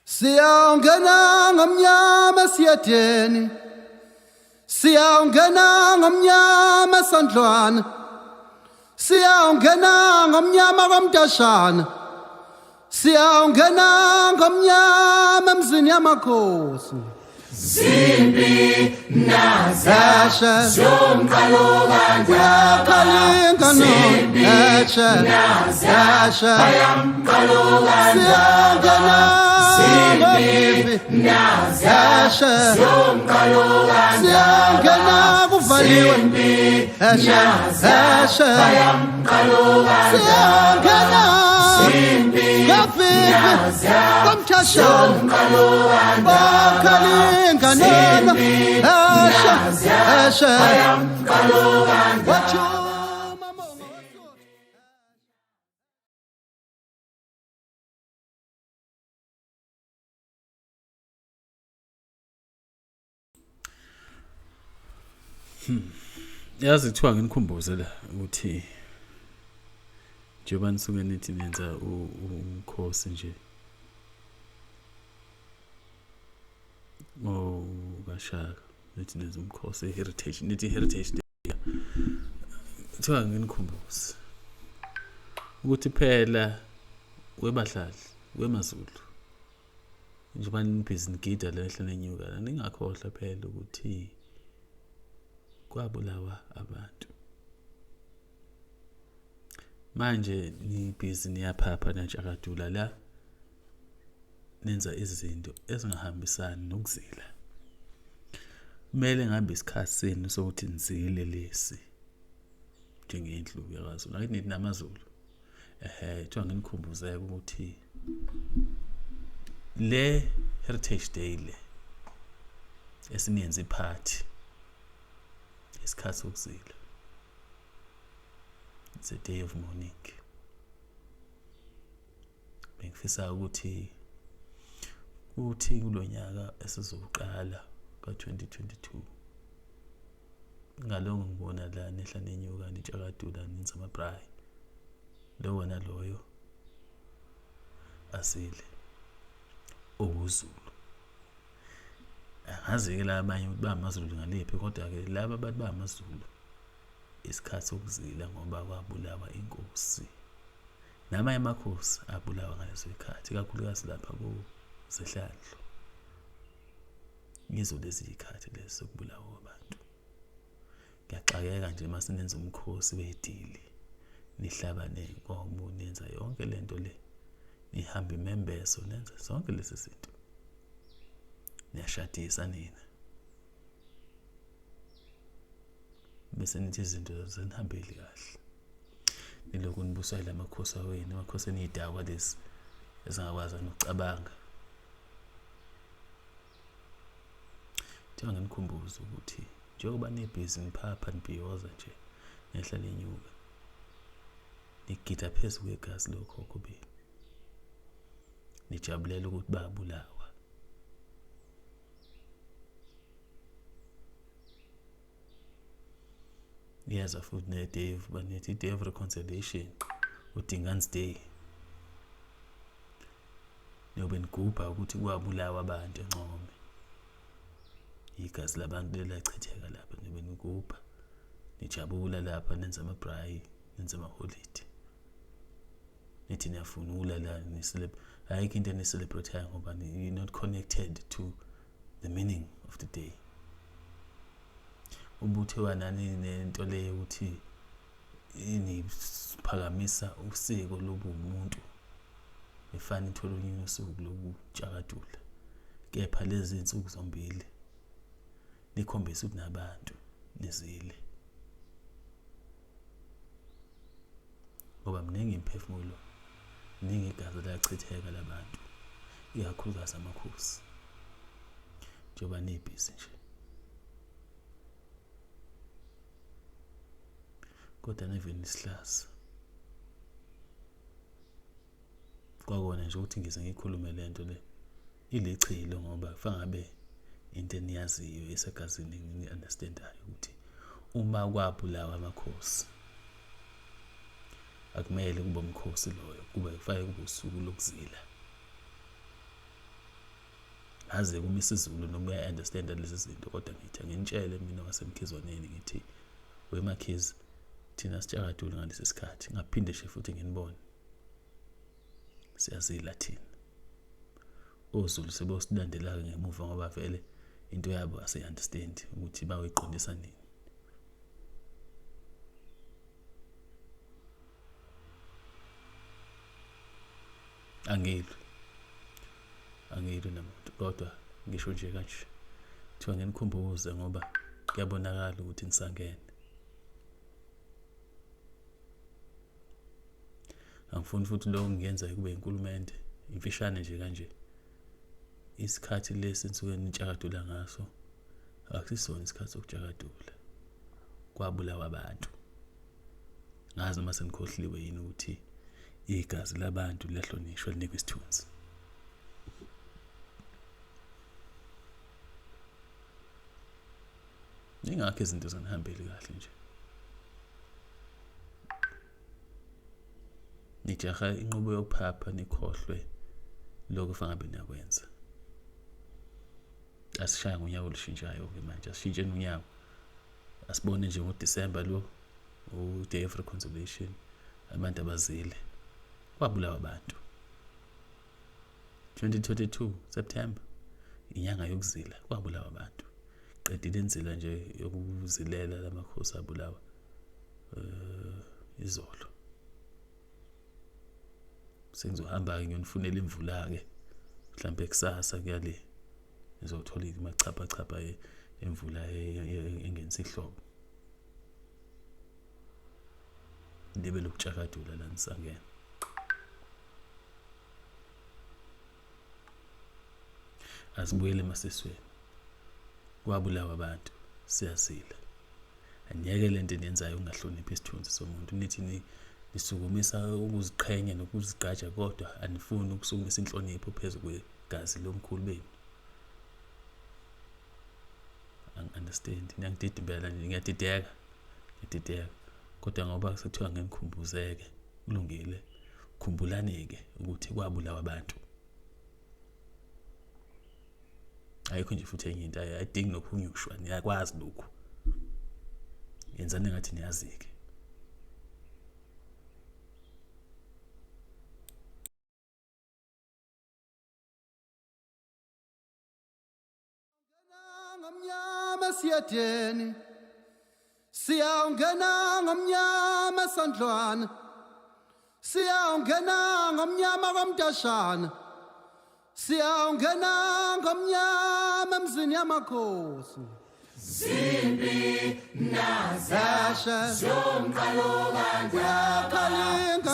Siyawungena ngomnyama esiyedeni, siyawungena ngomnyama esandlwana, siyawungena ngomnyama kwamdashana, siyawungena ngomnyama emzini yamakhosi. Zimbi naza zomqalo kandaba Zimbi naza bayamqalo kandaba Zimbi naza zomqalo siyangena kandaba kuvaliwe Zimbi naza bayamqalo kandaba siyangena Zimbi kafifi naza komthashana zomqalo kandaba bakhalinganana Zimbi eshe naza eshe bayamqalo kandaba wachuma mongo wesuthu. Yazi kuthiwa nginikhumbuze la ukuthi njengoba nisuke nithi nenza umkhosi nje okaShaka, nithi nenza umkhosi i-heritage, nithi i-heritage day, kuthiwa nginikhumbuze ukuthi phela webahlali wemaZulu njengoba nibhizi nigida lehla nenyuka la, ningakhohlwa phela ukuthi kwabulawa abantu. Manje nibhizi niyaphapha niyatshakadula la, nenza izinto ezingahambisani nokuzila. Kumele ngabe isikhathi senu sokuthi nizile lesi njengendlu yakwaZulu, angithi nithi namaZulu. Ehhe, kuthiwa nginikhumbuzeke ukuthi le Heritage Day le esiniyenza iphathi isikhathi sokuzila, it's a day of mourning. Bengifisa ukuthi kuthi kulonyaka esizowuqala ka-2022 ngaloko ngibona la nehla nenyuka nitshakadula nenza amabrayi, lowo naloyo asile owuZulu. Angazi-ke la abanye ukuthi bangamaZulu ngaliphi, kodwa-ke laba abantu bangamaZulu isikhathi sokuzila ngoba kwabulawa inkosi. Namanye amakhosi abulawa ngaleso sikhathi, ikakhulukazi lapha kuZihlandlo. Yizo lezi zikhathi lezi zokubulawa kwabantu. Ngiyaxakeka nje uma senenza umkhosi wedili, nihlaba ney'nkomo, nenza yonke le nto le, nihamba imembeso, nenza zonke lezi zinto, niyashadisa nina, bese nithi izinto zinihambeli kahle, nilokhu nibuswa yila makhosi awenu, amakhosi eniy'dakwa lezi ezingakwazi nokucabanga. Kuthiwa nginikhumbuze ukuthi njengoba nibhizi niphapha nibhiyoza nje nehla lenyuka, nigida phezu kwegazi lokhokho benu, nijabulela ukuthi babulawa. Niyezwa futhi ne-day of, banethi i-day of reconciliation, uDingane's Day. Niyobe nigubha ukuthi kwabulawa abantu eNcome, igazi labantu lelachitheka lapha, niyobe nigubha nijabula lapha, nenza amabrayi, nenza amaholidi, nithi niyavunula la, ayikho into enicelebrate-ayo ngoba you're not connected to the meaning of the day. Ubuthe nani nento leyo ukuthi niphakamisa usiko lobumuntu, efana ithole olunye usuku lokutshakadula, kepha lezi zinsuku zombili nikhombise ukuthi nabantu nizile, ngoba mningi imiphefumulo, mningi igazi liyachitheka labantu, ikakhulukazi amakhosi, njengoba nibhizi nje. Kodwa nive nisihlaza kwakona nje ukuthi ngize ngikhulume lento le ilichilo, ngoba kufanele ngabe into eniyaziyo esegazini ni-understandayo ukuthi uma kwabulawa amakhosi akumele kube umkhosi loyo, kube kufanele kube usuku lokuzila. Ngaze kuma isiZulu noma uya-understanda lezi zinto, kodwa ngithi anginitshele mina wasemkhizwaneni, ngithi wemakhizi, thina sitshakadule ngalesi sikhathi, ngaphinde nje futhi nginibone. Siyazila thina. OZulu sebosilandela-ke ngemuva ngoba vele into yabo asiyi-understand ukuthi bayoyiqondisa nini. Angilwi, angilwi namuntu, kodwa ngisho nje kanje kuthiwa nginikhumbuze ngoba kuyabonakala ukuthi nisangene. Angifuni futhi lokho ngiyenza kube inkulumende imfishane nje kanje. Isikhathi lesi nisuke nitshakadula ngaso akusisona isikhathi sokutshakadula. Kwabulawa abantu. Ngazi noma senikhohliwe yini ukuthi igazi labantu liyahlonishwa, linikwe isithunzi. Ingakho izinto zanihambeli kahle nje. Nijaha inqubo yokuphapha, nikhohlwe lokho fangabe niyakwenza. Asishaya ngonyaka olushintshayo-ke manje, asishintsheni unyaka. Asibone nje ngoDisemba lo, u-Day of Reconciliation, abantu abazile. Kwabulawa abantu. 2022 September, inyanga yokuzila, kwabulawa abantu. Qedile inzila nje yokuzilela lamakhosi abulawa izolo. Sengizohamba-ke ngiyonifunela imvula-ke mhlampe kusasa kuyale ngizothola amachaphachapha emvula engenisa ihlobo. Libe lokutshakadula la nisangena. Asibuyele emasisweni. Kwabulawa abantu, siyazila. Aniyeke lento eniyenzayo ungahloniphi isithunzi somuntu. Nithi nisukumisa ukuziqhenya nokuzigqaja, kodwa anifuni ukusukumisa inhlonipho phezu kwegazi lomkhulu benu. Angi-understand, niyangidida impela nje, ngiyadideka, ngiyadideka. Kodwa ngoba sekuthiwa nginikhumbuzeke, kulungile. Khumbulani-ke ukuthi kwabulawa abantu. Ayikho nje futhi enye into, ayidingi nokuhunyushwa, niyakwazi lokhu. Yenzani ngathi niyazi-ke. Ngomnyama esiyedeni, siyawungena ngomnyama esandlwana, siyawungena ngomnyama kwamdashana, siyawungena ngomnyama emzini yamakhosi. Zimpi naza Eshe zomqalo kandaba. Uyakhalinga.